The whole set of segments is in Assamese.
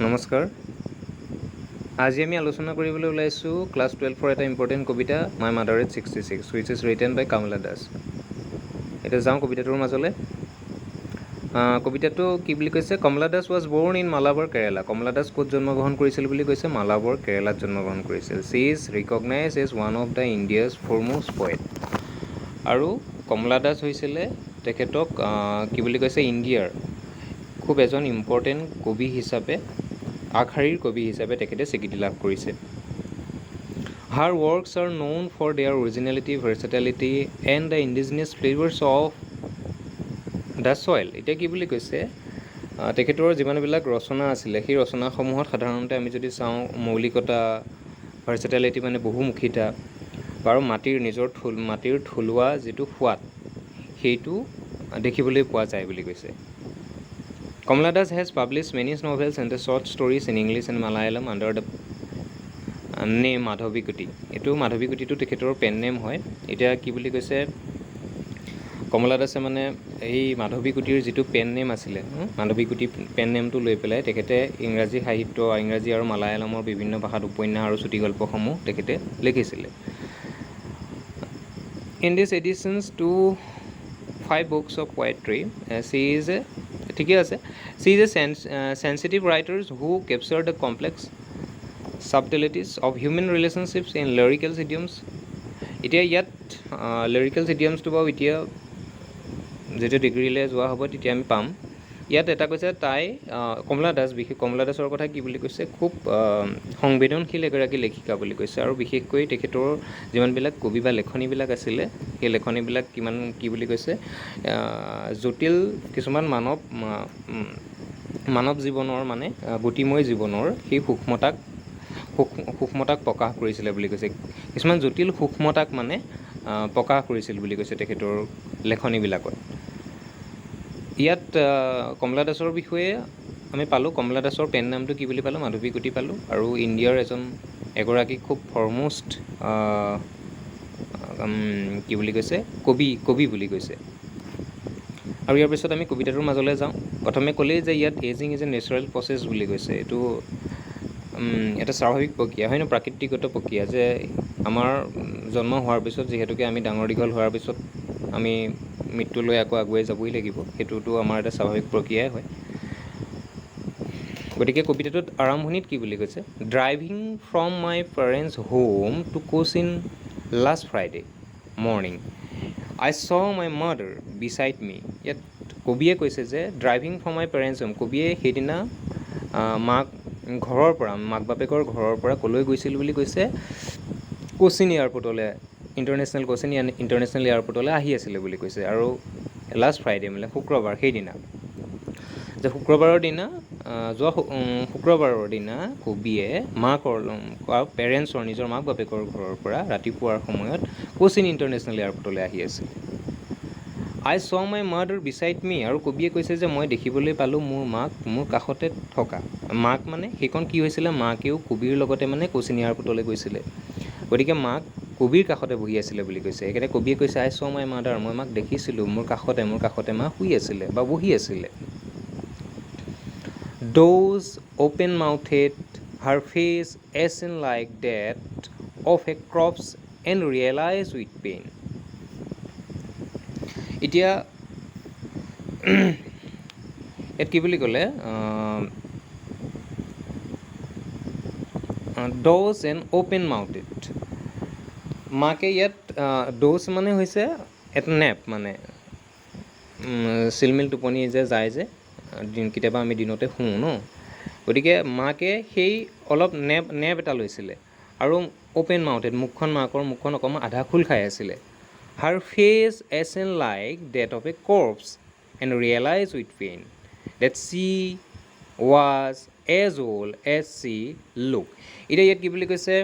নমস্কাৰ। আজি আমি আলোচনা কৰিবলৈ ওলাইছোঁ ক্লাছ 12ৰ এটা ইম্পৰ্টেণ্ট কবিতা, "My Mother at 66", which is written by Kamala Das. এতিয়া যাওঁ কবিতাটোৰ মাজলৈ। কবিতাটো কি বুলি কৈছে? Kamala Das was born in Malabar, Kerala. কমলা দাস ক'ত জন্মগ্ৰহণ কৰিছিল বুলি কৈছে? মালাবৰ, কেৰেলাত জন্মগ্ৰহণ কৰিছিল। She is recognized as one of the India's foremost poet. আৰু কমলা দাস হৈছিলে, তেখেতক কি বুলি কৈছে, ইণ্ডিয়াৰ খুব এজন ইম্পৰ্টেণ্ট কবি হিচাপে, আগশাৰীৰ কবি হিচাপে তেখেতে স্বীকৃতি লাভ কৰিছে। Her works are known for their originality, versatility and the indigenous flavours of the soil. এতিয়া কি বুলি কৈছে? তেখেতৰ যিমানবিলাক ৰচনা আছিলে, সেই ৰচনাসমূহত সাধাৰণতে আমি যদি চাওঁ, মৌলিকতা, ভাৰ্চেটেলিটি মানে বহুমুখিতা আৰু মাটিৰ নিজৰ মাটিৰ থলুৱা যিটো সোৱাদ, সেইটো দেখিবলৈ পোৱা যায় বুলি কৈছে। Kamala Das has published many novels and the short stories in English and Malayalam under the name Madhavikutty. এইটো মাধৱীকুটিটো তেখেতৰ পেন নেম হয়। এতিয়া কি বুলি কৈছে? কমলা দাসে মানে এই মাধৱীকুটিৰ যিটো পেন নেম আছিলে, মাধৱীকুটি পেন নেমটো লৈ পেলাই তেখেতে ইংৰাজী সাহিত্য, ইংৰাজী আৰু মালায়ালমৰ বিভিন্ন ভাষাত উপন্যাস আৰু চুটিগল্পসমূহ তেখেতে লিখিছিলে। In this additions to five books of poetry, she is a, ঠিকে আছে, she is a sensitive writers who capture the complex subtleties of human relationships in lyrical idioms. এতিয়া ইয়াত লিৰিকেল ইডিয়মছটো বাৰু এতিয়া যেতিয়া ডিগ্ৰীলৈ যোৱা হ'ব, তেতিয়া আমি পাম। ইয়াত এটা কৈছে, তাই কমলা দাস, বিশেষ কমলা দাসৰ কথা কি বুলি কৈছে? খুব সংবেদনশীল এগৰাকী লেখিকা বুলি কৈছে। আৰু বিশেষকৈ তেখেতৰ যিমানবিলাক কবি বা লেখনিবিলাক আছিলে, সেই লেখনিবিলাক কিমান, কি বুলি কৈছে, জটিল কিছুমান মানৱ জীৱনৰ মানে গতিময় জীৱনৰ সেই সূক্ষ্মতাক প্ৰকাশ কৰিছিলে বুলি কৈছে। কিছুমান জটিল সূক্ষ্মতাক মানে প্ৰকাশ কৰিছিল বুলি কৈছে তেখেতৰ লেখনিবিলাকত। ইয়াত কমলা দাসৰ বিষয়ে আমি পালোঁ। কমলা দাসৰ পেন নামটো কি বুলি পালোঁ? মাধৱীকুটি পালোঁ। আৰু ইণ্ডিয়াৰ এগৰাকী খুব ফৰমষ্ট, কি বুলি কৈছে, কবি বুলি কৈছে। আৰু ইয়াৰ পিছত আমি কবিতাটোৰ মাজলৈ যাওঁ। প্ৰথমে ক'লেই যে ইয়াত "Ageing is a natural process" বুলি কৈছে। এইটো এটা স্বাভাৱিক প্ৰক্ৰিয়া হয় ন, প্ৰাকৃতিকগত প্ৰক্ৰিয়া যে আমাৰ জন্ম হোৱাৰ পিছত, যিহেতুকে আমি ডাঙৰ দীঘল হোৱাৰ পিছত আমি মৃত্যুলৈ আকৌ আগুৱাই যাবই লাগিব, সেইটোতো আমাৰ এটা স্বাভাৱিক প্ৰক্ৰিয়াই হয়। গতিকে কবিতাটোত আৰম্ভণিত কি বুলি কৈছে? "Driving from my parents' home to Cochin last Friday morning, I saw my mother beside me." ইয়াত কবিয়ে কৈছে যে "driving from my parents' home", কবিয়ে সেইদিনা মাক ঘৰৰ পৰা, মাক বাপেকৰ ঘৰৰ পৰা ক'লৈ গৈছিল বুলি কৈছে? কোচিন এয়াৰপৰ্টলৈ, ইণ্টাৰনেশ্যনেল কোচিন ইণ্টাৰনেশ্যনেল এয়াৰপৰ্টলৈ আহি আছিলে বুলি কৈছে। আৰু লাষ্ট ফ্ৰাইডে মানে শুক্ৰবাৰ, সেইদিনা যে শুক্ৰবাৰৰ দিনা, যোৱা শুক্ৰবাৰৰ দিনা কবিয়ে মাকৰ, পেৰেণ্টছৰ, নিজৰ মাক বাপেকৰ ঘৰৰ পৰা ৰাতিপুৱাৰ সময়ত কোচিন ইণ্টাৰনেশ্যনেল এয়াৰপৰ্টলৈ আহি আছিল। "I saw my mother beside me." আৰু কবিয়ে কৈছে যে মই দেখিবলৈ পালোঁ মোৰ মাক মোৰ কাষতে থকা। মাক মানে সেইখন কি হৈছিলে, মাকেও কবিৰ লগতে মানে কোচিন এয়াৰপৰ্টলৈ গৈছিলে। গতিকে মাক কবিৰ কাষতে বহি আছিলে বুলি কৈছে। সেইকাৰণে কবিয়ে কৈছে, "I saw my mother", মই মাক দেখিছিলোঁ মোৰ কাষতে মা শুই আছিলে বা বহি আছিলে। "Dozed, open mouthed, her face ashen like that of a corpse and realized with pain." এতিয়া ইয়াত কি বুলি ক'লে? ড'জ এণ্ড অ'পেন মাউথেড, মাকে ইয়াত ড'জ মানে হৈছে এটা নেপ, মানে চিলমিল টোপনি যে যায় যে দিন, কেতিয়াবা আমি দিনতে শুওঁ ন। গতিকে মাকে সেই অলপ নেপ এটা লৈছিলে আৰু অ'পেন মাউথেড, মুখখন, মাকৰ মুখখন অকণমান আধা খোল খাই আছিলে। "Her face ashen like that of a corpse and realized with pain that she was as old as she looked." এতিয়া ইয়াত কি বুলি কৈছে?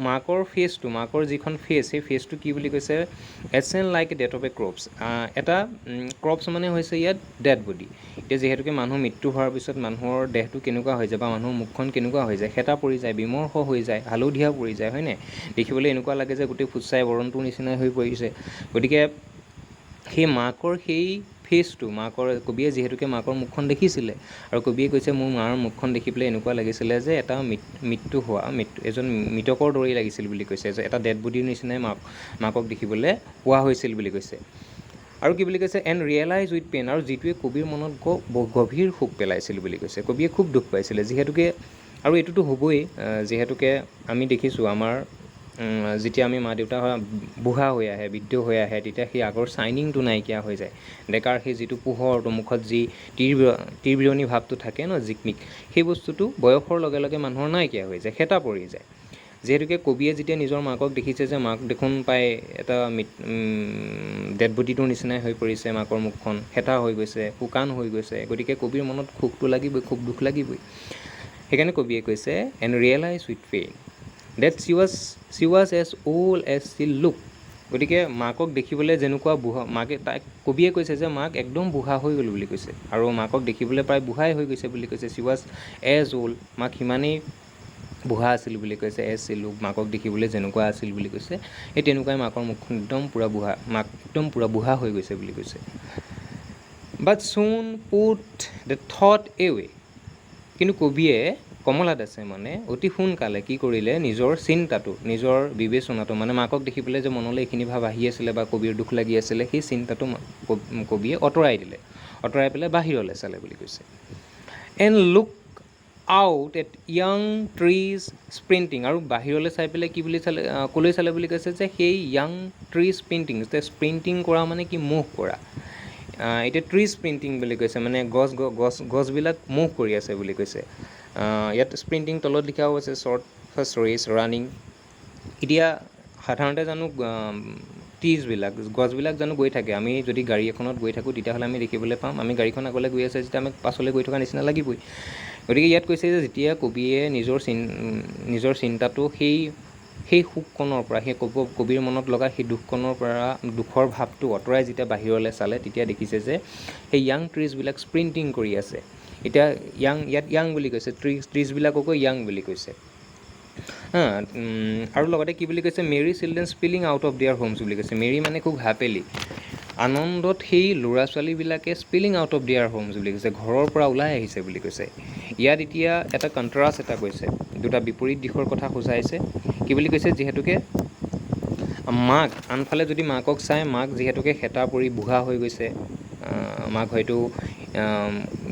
মাকৰ ফেচটো, মাকৰ যিখন ফেচ, সেই ফেচটো কি বুলি কৈছে? "Ashen like that of a corpse"। এটা কৰ্পছ মানে হৈছে ইয়াত ডেড বডি। এতিয়া যিহেতুকে মানুহ মৃত্যু হোৱাৰ পিছত মানুহৰ দেহটো কেনেকুৱা হৈ যায় বা মানুহৰ মুখখন কেনেকুৱা হৈ যায়? শেঁতা পৰি যায়, বিমৰ্ষ হৈ যায়, হালধীয়া পৰি যায়, হয়নে? দেখিবলৈ এনেকুৱা লাগে যে গোটেই ফুটছাই বৰণটোৰ নিচিনাই হৈ পৰিছে। গতিকে সেই মাকৰ সেই ফেচটো মাকৰ, কবিয়ে যিহেতুকে মাকৰ মুখখন দেখিছিলে আৰু কবিয়ে কৈছে, মোৰ মাৰ মুখখন দেখি পেলাই এনেকুৱা লাগিছিলে যে এটা মৃত্যু হোৱা মৃত্যু এজন মৃতকৰ দৰেই লাগিছিল বুলি কৈছে, যে এটা ডেড বডিৰ নিচিনাই মাকক দেখিবলৈ পোৱা হৈছিল বুলি কৈছে। আৰু কি বুলি কৈছে? এণ্ড ৰিয়েলাইজ উইথ পেইন, আৰু যিটোৱে কবিৰ মনত গভীৰ শোক পেলাইছিল বুলি কৈছে। কবিয়ে খুব দুখ পাইছিলে যিহেতুকে, আৰু এইটোতো হ'বই, যিহেতুকে আমি দেখিছোঁ আমাৰ যেতিয়া আমি মা দেউতা বুঢ়া হৈ আহে, বৃদ্ধ হৈ আহে, তেতিয়া সেই আগৰ চাইনিংটো নাইকিয়া হৈ যায়। ডেকাৰ সেই যিটো পোহৰটো, মুখত যি তিৰবিৰণি ভাৱটো থাকে ন, জিকমিক, সেই বস্তুটো বয়সৰ লগে লগে মানুহৰ নাইকিয়া হৈ যায়, শেঁতা পৰি যায়। যিহেতুকে কবিয়ে যেতিয়া নিজৰ মাকক দেখিছে যে মাক দেখোন পাই এটা ডেড বডিটোৰ নিচিনাই হৈ পৰিছে, মাকৰ মুখখন শেঁতা হৈ গৈছে, শুকান হৈ গৈছে, গতিকে কবিৰ মনত শোকটো লাগিবই, খুব দুখ লাগিবই। সেইকাৰণে কবিয়ে কৈছে, and realize with pain that she was as old as she looked. গতিকে মাকক দেখিবলৈ যেনেকুৱা বুঢ়া, মাকে তাইক কবিয়ে কৈছে যে মাক একদম বুঢ়া হৈ গ'ল বুলি কৈছে, আৰু মাকক দেখিবলৈ প্ৰায় বুঢ়াই হৈ গৈছে বুলি কৈছে। She was as old, মাক সিমানেই বুঢ়া আছিল বুলি কৈছে, এজ শ্বি লুক, মাকক দেখিবলৈ যেনেকুৱা আছিল বুলি কৈছে, সেই তেনেকুৱাই মাকৰ মুখখন একদম পূৰা বুঢ়া, মাক একদম পূৰা বুঢ়া হৈ গৈছে বুলি কৈছে। But soon put the thought away, কিন্তু কবিয়ে, কমলা দাসে মানে অতি সোনকালে কি কৰিলে? নিজৰ চিন্তাটো, নিজৰ বিবেচনাটো, মানে মাকক দেখি পেলাই যে মনলৈ এইখিনি ভাৱ আহি আছিলে বা কবিৰ দুখ লাগি আছিলে, সেই চিন্তাটো কবিয়ে আঁতৰাই দিলে। আঁতৰাই পেলাই বাহিৰলৈ চালে বুলি কৈছে। And looked out at young trees sprinting, আৰু বাহিৰলৈ চাই পেলাই কি বুলি চালে, ক'লৈ চালে বুলি কৈছে যে সেই য়াং ট্ৰি স্প্ৰিণ্টিং। স্প্ৰিণ্টিং কৰা মানে কি? মুভ কৰা। এতিয়া ট্ৰি স্প্ৰিণ্টিং বুলি কৈছে, মানে গছবিলাক মুভ কৰি আছে বুলি কৈছে। ইয়াত স্প্ৰিণ্টিং তলত লিখাও আছে, শ্বৰ্ট ফাষ্ট ৰেচ ৰানিং। এতিয়া সাধাৰণতে জানো ট্ৰিজবিলাক, গছবিলাক জানো গৈ থাকে? আমি যদি গাড়ী এখনত গৈ থাকোঁ, তেতিয়াহ'লে আমি দেখিবলৈ পাম, আমি গাড়ীখন আগলৈ গৈ আছে যেতিয়া আমি পাছলৈ গৈ থকা নিচিনা লাগিবই। গতিকে ইয়াত কৈছে যে যেতিয়া কবিয়ে নিজৰ চিন্তাটো সেই শোককণৰ পৰা, সেই কবিৰ মনত লগা সেই দুখকণৰ পৰা, দুখৰ ভাৱটো আঁতৰাই যেতিয়া বাহিৰলৈ চালে, তেতিয়া দেখিছে যে সেই য়াং ট্ৰিজবিলাক স্প্ৰিণ্টিং কৰি আছে। এতিয়া য়াং, ইয়াত য়াং বুলি কৈছে, ট্ৰিজবিলাককো য়াং বুলি কৈছে। হা, আৰু লগতে কি বুলি কৈছে? Merry children spilling out of their homes বুলি কৈছে। মেৰি মানে খুব হেপিলি, আনন্দত সেই ল'ৰা ছোৱালীবিলাকে spilling out of their homes বুলি কৈছে, ঘৰৰ পৰা ওলাই আহিছে বুলি কৈছে। ইয়াত এতিয়া এটা কণ্ট্ৰাষ্ট এটা কৈছে, দুটা বিপৰীত দিশৰ কথা সূচাইছে। কি বুলি কৈছে? যিহেতুকে মাক, আনফালে যদি মাকক চাই, মাক যিহেতুকে শেঁতা পৰি বুঢ়া হৈ গৈছে, মাক হয়তো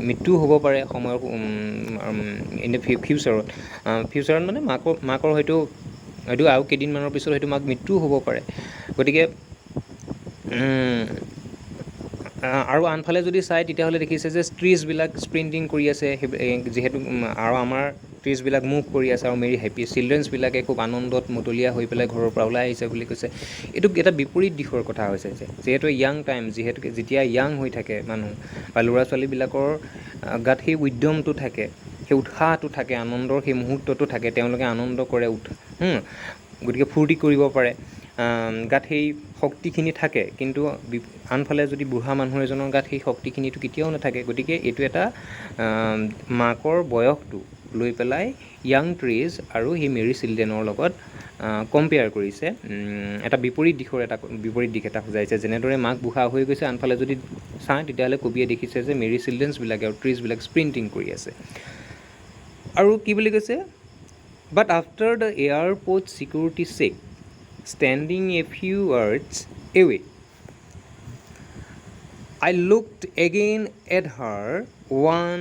মৃত্যুও হ'ব পাৰে সময়ৰ ইন the ফিউচাৰত। ফিউচাৰত মানে মাকৰ হয়তো আৰু কেইদিনমানৰ পিছত হয়তো মাক মৃত্যুও হ'ব পাৰে। গতিকে আৰু আনফালে যদি চায়, তেতিয়াহ'লে দেখিছে যে ট্ৰিজবিলাক স্প্ৰিণ্টিং কৰি আছে সেই যিহেতু, আৰু আমাৰ ট্ৰিজবিলাক মুভ কৰি আছে, আৰু মেৰি হেপী চিলড্ৰেনছবিলাকে খুব আনন্দত মতলীয়া হৈ পেলাই ঘৰৰ পৰা ওলাই আহিছে বুলি কৈছে। এইটো এটা বিপৰীত দিশৰ কথা হৈছে যে যিহেতু য়াং টাইম, যিহেতুকে যেতিয়া য়াং হৈ থাকে মানুহ বা ল'ৰা ছোৱালীবিলাকৰ গাত সেই উদ্যমটো থাকে, সেই উৎসাহটো থাকে, আনন্দৰ সেই মুহূৰ্তটো থাকে, তেওঁলোকে আনন্দ কৰে, গতিকে ফূৰ্তি কৰিব পাৰে, গাত সেই শক্তিখিনি থাকে। কিন্তু আনফালে যদি বুঢ়া মানুহ এজনৰ গাত সেই শক্তিখিনিতো কেতিয়াও নাথাকে। গতিকে এইটো এটা মাকৰ বয়সটো লৈ পেলাই য়াং ট্ৰিজ আৰু সেই মেৰি চিলড্ৰেনৰ লগত কম্পেয়াৰ কৰিছে। এটা বিপৰীত দিশ এটা সূচাইছে। যেনেদৰে মাক বুঢ়া হৈ গৈছে, আনফালে যদি চাওঁ, তেতিয়াহ'লে কবিয়ে দেখিছে যে মেৰি চিলড্ৰেনছবিলাকে আৰু ট্ৰিজবিলাক স্প্ৰিণ্টিং কৰি আছে। আৰু কি বুলি কৈছে? But after the airport security check, standing a few yards away, I looked again at her wan,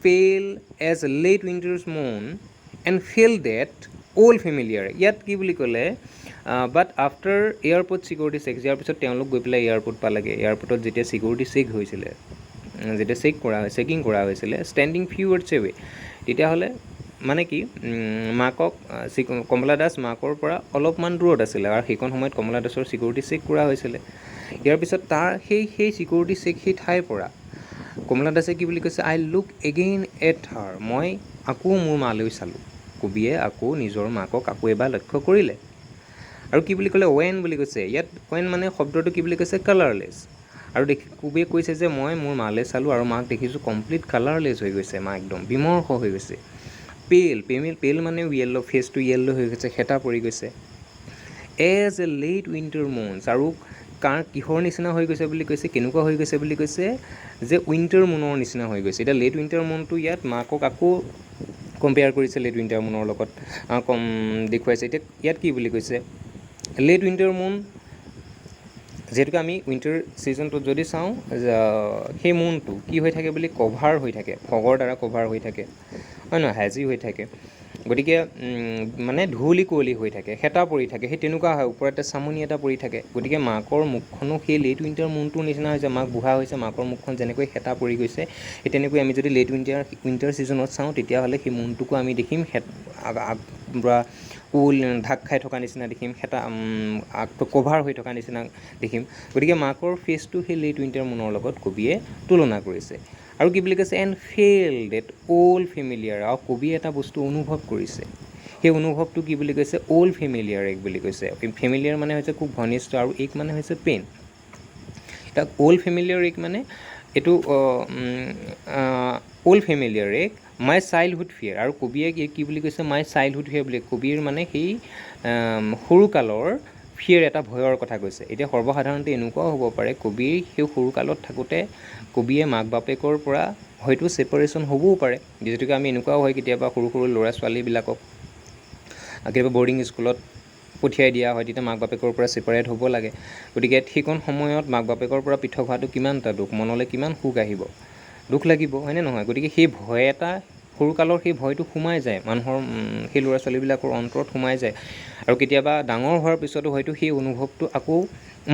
pale as late winter's morn, and felt that old familiar. ইয়াত কি বুলি ক'লে? But after airport security check, ইয়াৰ পিছত তেওঁলোক গৈ পেলাই এয়াৰপৰ্ট পালেগৈ। এয়াৰপৰ্টত যেতিয়া ছিকিউৰিটি চেক হৈছিলে, যেতিয়া চেক কৰা চেকিং কৰা হৈছিলে, ষ্টেণ্ডিং ফিউ য়াৰ্ডছ এৱে, তেতিয়াহ'লে মানে কি, মাকক কমলা দাস মাকৰ পৰা অলপমান দূৰত আছিলে আৰু সেইকণ সময়ত কমলা দাসৰ ছিকিউৰিটি চেক কৰা হৈছিলে। ইয়াৰ পিছত তাৰ সেই ছিকিউৰিটি চেক সেই ঠাইৰ পৰা কমলা দাসে কি বুলি কৈছে? I looked again at her, মই আকৌ মোৰ মালৈ চালোঁ। কবিয়ে আকৌ নিজৰ মাকক আকৌ এবাৰ লক্ষ্য কৰিলে আৰু কি বুলি ক'লে? ৱেন বুলি কৈছে। ইয়াত when মানে শব্দটো কি বুলি কৈছে? কালাৰলেছ। আৰু দেখি কবিয়ে কৈছে যে মই মোৰ মালৈ চালোঁ আৰু মাক দেখিছোঁ কমপ্লিট কালাৰলেছ হৈ গৈছে, মা একদম বিমৰ্ষ হৈ গৈছে। পেল পেমিল, পেল মানে য়েল্ল', ফেচটো য়েল্ল' হৈ গৈছে, শেঁতা পৰি গৈছে। As a late winter morn's, আৰু কাৰ কিহৰ নিচিনা হৈ গৈছে বুলি কৈছে, কেনেকুৱা হৈ গৈছে বুলি কৈছে যে উইণ্টাৰ মুনৰ নিচিনা হৈ গৈছে। এতিয়া লেট উইণ্টাৰ মুনটো ইয়াত মাকক আকৌ কম্পেয়াৰ কৰিছে লেট উইণ্টাৰ মুনৰ লগত কম দেখুৱাইছে। এতিয়া ইয়াত কি বুলি কৈছে? লেট উইণ্টাৰ মুন, যিহেতুকে আমি উইণ্টাৰ ছিজনটোত যদি চাওঁ, সেই মুনটো কি হৈ থাকে বুলি, কভাৰ হৈ থাকে, ফগৰ দ্বাৰা কভাৰ হৈ থাকে, হয় নহয়, হেজি হৈ থাকে। গতিকে মানে ধুঁৱলি কুঁৱলী হৈ থাকে, শেঁতা পৰি থাকে, সেই তেনেকুৱা হয়, ওপৰত এটা চামনি এটা পৰি থাকে। গতিকে মাকৰ মুখখনো সেই লেট উইণ্টাৰ মুনটোৰ নিচিনা হৈছে। মাক বুঢ়া হৈছে, মাকৰ মুখখন যেনেকৈ শেঁতা পৰি গৈছে, সেই তেনেকৈ আমি যদি লেট উইণ্টাৰ ছিজনত চাওঁ, তেতিয়াহ'লে সেই মুনটোকো আমি দেখিম পূৰা কুঁৱলী ঢাক খাই থকা নিচিনা দেখিম, শেঁতা আগটো কভাৰ হৈ থকা নিচিনা দেখিম। গতিকে মাকৰ ফেচটো সেই লেট উইণ্টাৰ মুনৰ লগত কবিয়ে তুলনা কৰিছে। আৰু কি বুলি কৈছে? And felt that old familiar, আৰু কবিয়ে এটা বস্তু অনুভৱ কৰিছে। সেই অনুভৱটো কি বুলি কৈছে? অ'ল্ড ফেমিলিয়াৰ এক বুলি কৈছে। ফেমিলিয়াৰ মানে হৈছে খুব ঘনিষ্ঠ আৰু এক মানে হৈছে পেইন। এতিয়া অ'ল্ড ফেমিলিয়াৰ এক মানে এইটো old familiar ache, my childhood fear. আৰু কবিয়ে কি বুলি কৈছে? মাই চাইল্ডহুড ফিয়াৰ বুলি, কবিৰ মানে সেই সৰুকালৰ ফিয়াৰ, এটা ভয়ৰ কথা কৈছে। এতিয়া সৰ্বসাধাৰণতে এনেকুৱাও হ'ব পাৰে, কবিৰ সেই সৰুকালত থাকোঁতে কবিয়ে মাক বাপেকৰ পৰা হয়তো ছেপাৰেশ্যন হ'বও পাৰে। যিহেতুকে আমি এনেকুৱাও হয়, কেতিয়াবা সৰু সৰু ল'ৰা ছোৱালীবিলাকক কেতিয়াবা বৰ্ডিং স্কুলত পঠিয়াই দিয়া হয়, তেতিয়া মাক বাপেকৰ পৰা ছেপাৰেট হ'ব লাগে। গতিকে সেইকণ সময়ত মাক বাপেকৰ পৰা পৃথক হোৱাটো কিমান এটা দুখ, মনলৈ কিমান শোক আহিব, দুখ লাগিব, হয়নে নহয়? গতিকে সেই ভয় এটা, সৰুকালৰ সেই ভয়টো সোমাই যায় মানুহৰ, সেই ল'ৰা ছোৱালীবিলাকৰ অন্তৰত সোমাই যায়। আৰু কেতিয়াবা ডাঙৰ হোৱাৰ পিছতো হয়তো সেই অনুভৱটো আকৌ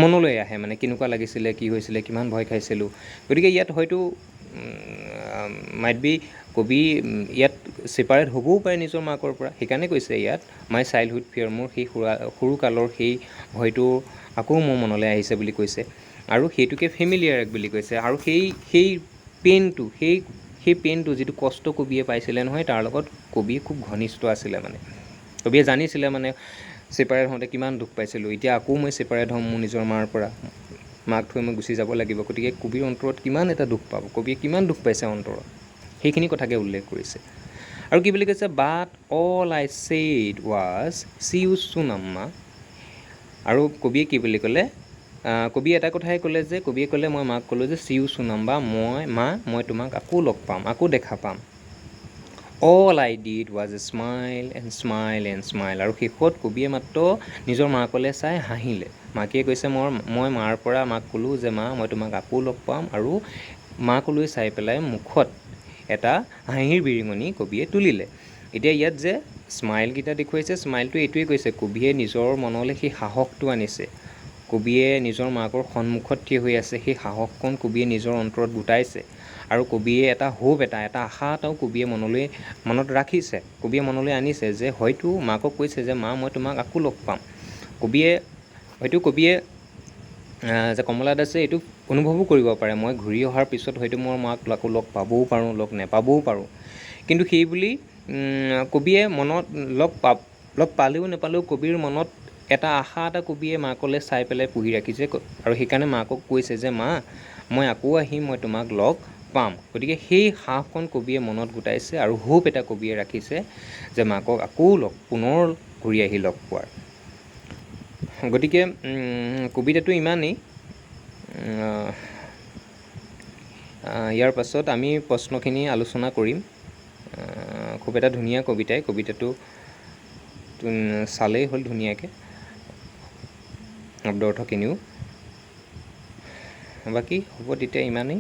মনলৈ আহে, মানে কেনেকুৱা লাগিছিলে, কি হৈছিলে, কিমান ভয় খাইছিলোঁ। গতিকে ইয়াত হয়তো মাইট বি কবি ইয়াত ছেপাৰেট হ'বও পাৰে নিজৰ মাকৰ পৰা। সেইকাৰণে কৈছে ইয়াত মাই চাইল্ডহুড ফিয়াৰ, মোৰ সেই সৰুকালৰ সেই ভয়টো আকৌ মোৰ মনলৈ আহিছে বুলি কৈছে। আৰু সেইটোকে ফেমিলিয়াৰ বুলি কৈছে। আৰু সেই পেইনটো, সেই পেইনটো, যিটো কষ্ট কবিয়ে পাইছিলে নহয়, তাৰ লগত কবি খুব ঘনিষ্ঠ আছিলে। মানে কবিয়ে জানিছিলে, মানে ছেপাৰেট হওঁতে কিমান দুখ পাইছিলোঁ, এতিয়া আকৌ মই ছেপাৰেট হ'ম মোৰ নিজৰ মাৰ পৰা, মাক থৈ মই গুচি যাব লাগিব। গতিকে কবিৰ অন্তৰত কিমান এটা দুখ পাব, কবিয়ে কিমান দুখ পাইছে অন্তৰত, সেইখিনি কথাকে উল্লেখ কৰিছে। আৰু কি বুলি কৈছে? But all I said was, "See you soon, Amma." আৰু কবিয়ে কি বুলি ক'লে? কবিয়ে এটা কথাই ক'লে যে, কবিয়ে ক'লে, মই মাক ক'লোঁ যে "See you soon, Amma", মই মা, মই তোমাক আকৌ লগ পাম, আকৌ দেখা পাম। All I did was a smile and smile and smile. আৰু শেষত কবিয়ে মাত্ৰ নিজৰ মাকলৈ চাই হাঁহিলে। মাকে কৈছে, মই মাৰ পৰা মাক ক'লোঁ যে মা, মই তোমাক আকৌ লগ পাম। আৰু মাকলৈ চাই পেলাই মুখত এটা হাঁহিৰ বিৰিঙনি কবিয়ে তুলিলে। এতিয়া ইয়াত যে স্মাইলকেইটা দেখুৱাইছে, স্মাইলটো এইটোৱে কৈছে, কবিয়ে নিজৰ মনলৈ সেই সাহসটো আনিছে। কবিয়ে নিজৰ মাকৰ সন্মুখত থিয় হৈ আছে, সেই সাহসকণ কবিয়ে নিজৰ অন্তৰত গোটাইছে। আৰু কবিয়ে এটা হোপ, এটা আশা এটাও কবিয়ে মনত ৰাখিছে, কবিয়ে মনলৈ আনিছে যে হয়তো মাকক কৈছে যে মা, মই তোমাক আকৌ লগ পাম। কবিয়ে হয়তো, কবিয়ে যে কমলা দাসে এইটো অনুভৱো কৰিব পাৰে, মই ঘূৰি অহাৰ পিছত হয়তো মই মাক আকৌ লগ পাবও পাৰোঁ, লগ নেপাবও পাৰোঁ। কিন্তু সেই বুলি কবিয়ে মনত লগ পালেও নেপালেও কবিৰ মনত এটা আশা এটা কবিয়ে মাকলৈ চাই পেলাই পুহি ৰাখিছে। আৰু সেইকাৰণে মাকক কৈছে যে মা, মই আকৌ আহিম, মই তোমাক লগ পাম। গতিকে সেই সাহসকণ কবিয়ে মনত গোটাইছে আৰু হোপ এটা কবিয়ে ৰাখিছে যে মাকক আকৌ লগ, পুনৰ ঘূৰি আহি লগ পোৱাৰ। গতিকে কবিতাটো ইমানেই। ইয়াৰ পাছত আমি প্ৰশ্নখিনি আলোচনা কৰিম। খুব এটা ধুনীয়া কবিতাই, কবিতাটো চালেই হ'ল ধুনীয়াকৈ শব্দ অৰ্থখিনিও। বাকী হ'ব তেতিয়া ইমানেই।